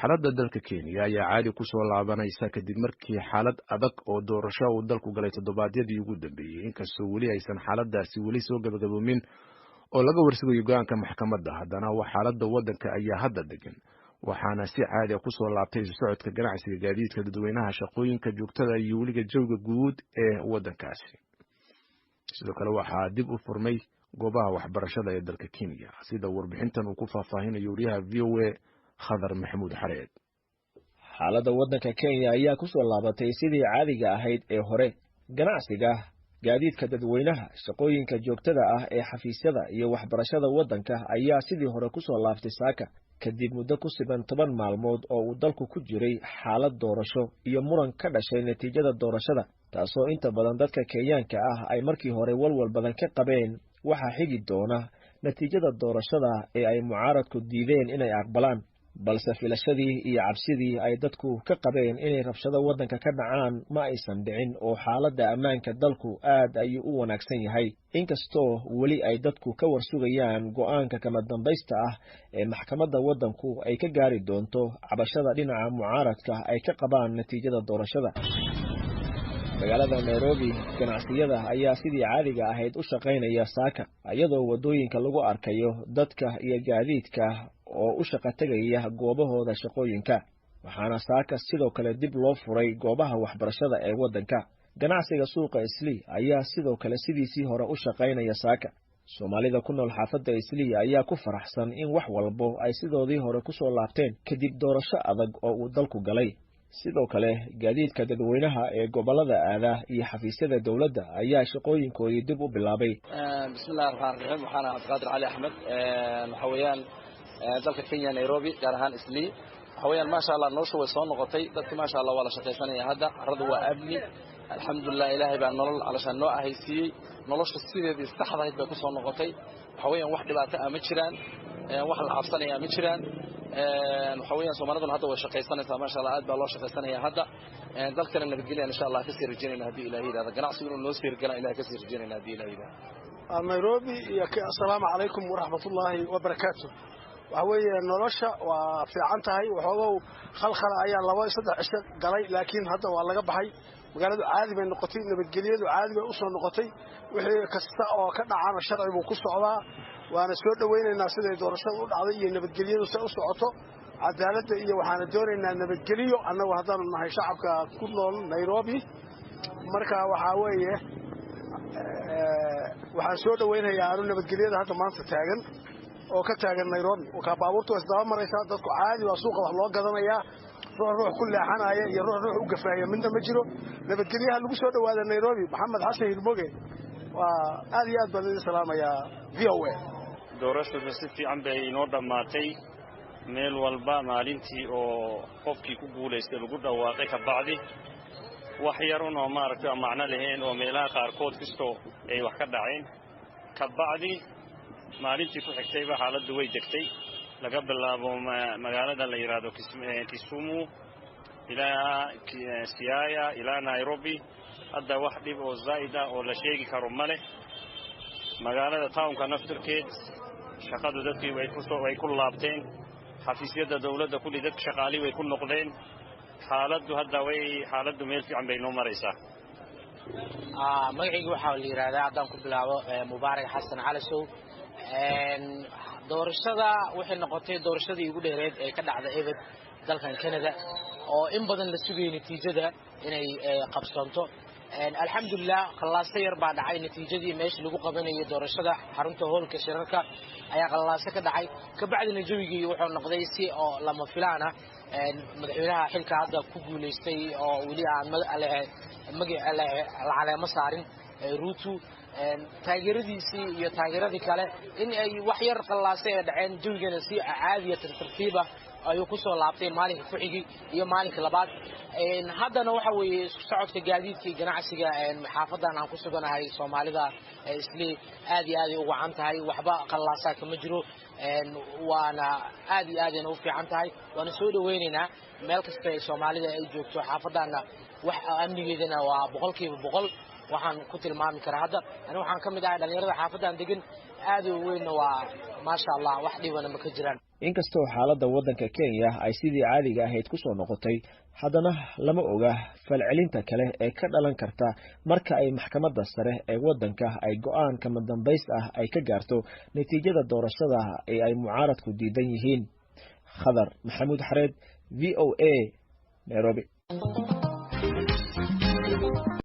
Xaaladda dalka Kenya ayaa caadi ku soo laabanaysa kadib markii xaalad adag oo doorasho uu dalku galay toddobaadyadii ugu dambeeyey, inkastoo weli aysan xaaladaasi weli soo gabagaboomin oo laga warsugayo go'aanka maxkamadda. Haddana xaaladda waddanka ayaa hadda degan, waxaana si caadi ah kusoo laabtay isu socodka ganacsiga, gaadiidka dadweynaha, shaqooyinka joogtada iyo weliga jawiga guud ee waddankaasi. Sidoo kale waxaa dib u furmay goobaha waxbarashada ee dalka Kenya, sida warbixintan uu ku faahfaahinayo wariyaha VOA Khadar Maxamuud Xareed. Xaaladda waddanka Kenya ayaa ku soo laabatay sidii caadiga ahayd ee hore. Ganacsiga, gaadiidka dadweynaha, shaqooyinka joogtada ah ee xafiisyada iyo waxbarashada waddanka ayaa sidii hore ku soo laaftay saaka, kadib muddo ku siban 10 maalmood oo uu dalku ku jiray xaalad doorasho iyo muran ka dhashay natiijada doorashada, taasoo inta badan dadka Kenyaanka ah ay markii hore walwal badan ka qabeen waxaa xigi doona natiijada doorashada ee ay mucaaradku diideen inay aqbalaan. Balse filashadii iyo cabsidii ay dadku ka qabeen inay rabshado waddanka ka dhacaan ma aysan dhicin, oo xaaladda ammaanka dalku aad ayuu u wanaagsan yahay, inkastoo weli ay dadku ka warsugayaan go'aanka kama dambaysta ah ee maxkamadda waddanku ay ka gaari doonto cabashada dhinaca mucaaradka ay ka qabaan natiijada doorashada. Magaalada Nairobi, ganacsiyada ayaa sidii caadiga ahayd u shaqaynaya saaka, iyadoo waddooyinka lagu arkayo dadka iyo gaadiidka oo u shaqo tegaya goobahooda shaqooyinka. Waxaana saaka sidoo kale dib loo furay goobaha waxbarashada ee waddanka. Ganacsiga suuqa Islii ayaa sidoo kale sidiisii hore u shaqaynaya saaka. Soomaalida ku nool xaafadda Islii ayaa ku faraxsan in wax walbo ay sidoodii hore ku soo laabteen kadib doorasho adag oo uu dalku galay. Sidoo kale gaadiidka dadweynaha ee gobollada aada iyo xafiisyada dowladda ayaa shaqooyinkoodii dib u bilaabay. Bismillahi raxmaan raxiim. Waxaana Cabdiqaadir Cali Axmed. Waxa weeyaan dalka Kenya, Nairobi, gaar ahaan Islii, waxa weeyaan maasha Allah, noloshu way soo noqotay. Dadka maasha Allah waa la shaqaysanaya hadda, carradu waa amni, alxamdulilah. Ilaahay baa nolol calashaan noo ahaysiiyey, nolosha sideedii saxdahayd bay ku soo noqotay. Waxa weeyaan wax dhibaato ah ma jiraan, wax la cabsanaya ma jiraan. Waxa weeyaan Soomaaliduna hadda way shaqaysanaysaa, maasha Allah, aad baa loo shaqaysanaya hadda. Dalkana nabadgelyan insha Allah kasii rajaynayna haddii Ilahay yidhahda, ganacsigu inuu noo sii hirgalaan Ilahay kasii rajaynayna haddii Ilahay yidhahda. Nairobi iyo assalaamu calaykum waraxmatullaahi wabarakaatu. Waxa weeye nolosha waa fiican tahay, waxoogow khalkhala ayaa 2 3 cisho galay, laakiin hadda waa laga baxay. Magaaladu caadi bay noqotay, nabadgelyadu caadi bay usoo noqotay, wixii kasta oo ka dhacana sharci buu ku socdaa. Waana soo dhowaynaynaa siday doorashada u dhacday iyo nabadgelyadu se u socoto, cadaaladda iyo waxaana doonaynaa nabadgeliyo annagu haddaanu nahay shacabka ku nool Nairobi. Marka waxaa weeye waxaan soo dhowaynayaa anu nabadgelyada hadda maanta taagan oo ka taagan Nairobi. Wakaa baabuurta waa isdaba maraysaa, dadku caadi waa suuqa wax loo gadanayaa, ruux ruux ku leexanaya iyo ruux ruux u gafaaya midna ma jiro. Nabadgelyaha lagu soo dhowaada Nairobi. Maxamed Xasan Hirmoge waa aad iyo aad baan idin salaamayaa VOA. Doorashadu si fiican bay inoo dhammaatay meel walba. Maalintii oo qofkii ku guulaystay lagu dhawaaqay ka bacdi, wax yarun oo maaragtay aan macno lahayn oo meelaha qaarkood kastoo ay wax ka dhaceen ka bacdi, maalintii ku xigtayba xaaladdu way degtay. Laga bilaabo magaalada la yidhaahdo Kisumu ilaa Siaya ilaa Nairobi, hadda wax dhib oo zaa'id ah oo la sheegi karo ma leh. Magaalada townka naftirkeed shaqadu dadkii way ku laabteen, xafiisyada dawladda kulli dadka shaqaali way ku noqdeen. Xaaladdu hadda way xaaladdu meel fiican bay noo maraysaa. Magacayga waxaa la yidhahdaa, haddaan ku bilaabo, Mubaarak Xasan Calasow. Doorashada waxay noqotay doorashadii ugu dheereed ee ka dhacda ebed dalkan Canada, oo in badan la sugayay natiijada inay qabsanto. Alxamdulilah, khallaaso yar baa dhacay natiijadii meesha lagu qabanayay doorashada, xarunta hoolka shirarka ayaa khallaaso ka dhacay. Kabacdina jawigii wuxuu noqday si oo lama filaan ah. Madaxweynaha xilka hadda ku guulaystay oo weli aan magaca la caleemo saarin, Ruto, taageeradiisii iyo taageeradii kale in ay wax yar qallaasay ay dhaceen, jawigana si caadiya tartiiba ayuu kusoo laabtay maalinka ku xigay iyo maalinka labaad. Haddana waxa weeye isku socodka gaadiidka iyo ganacsiga xaafadan aan ku suganahay Soomaalida Islii aad iyo aad ay u wacan tahay, waxba qallaasaa kama jiro, waana aad iyo aadayna u fiican tahay. Waana soo dhaweynaynaa meel kasta ay Soomaalida ay joogto. Xaafadana wax amnigeedana waa 100%. Waxaan ku tilmaami karaa hadda ani waxaan ka mid ahay dhalinyarada xaafadan degan, aad u weynna waa maasha Allah, wax dhibana ma ka jiraan. Inkastoo xaaladda waddanka Kenya ay sidii caadiga ahayd ku soo noqotay, haddana lama oga falcelinta kale ee ka dhalan karta marka ay maxkamadda sare ee waddanka ay go'aan kama dambays ah ay ka gaarto natiijada doorashada ee ay mucaaradku diidan yihiin. Khadar Maxamuud Xareed, VOA, Nairobi.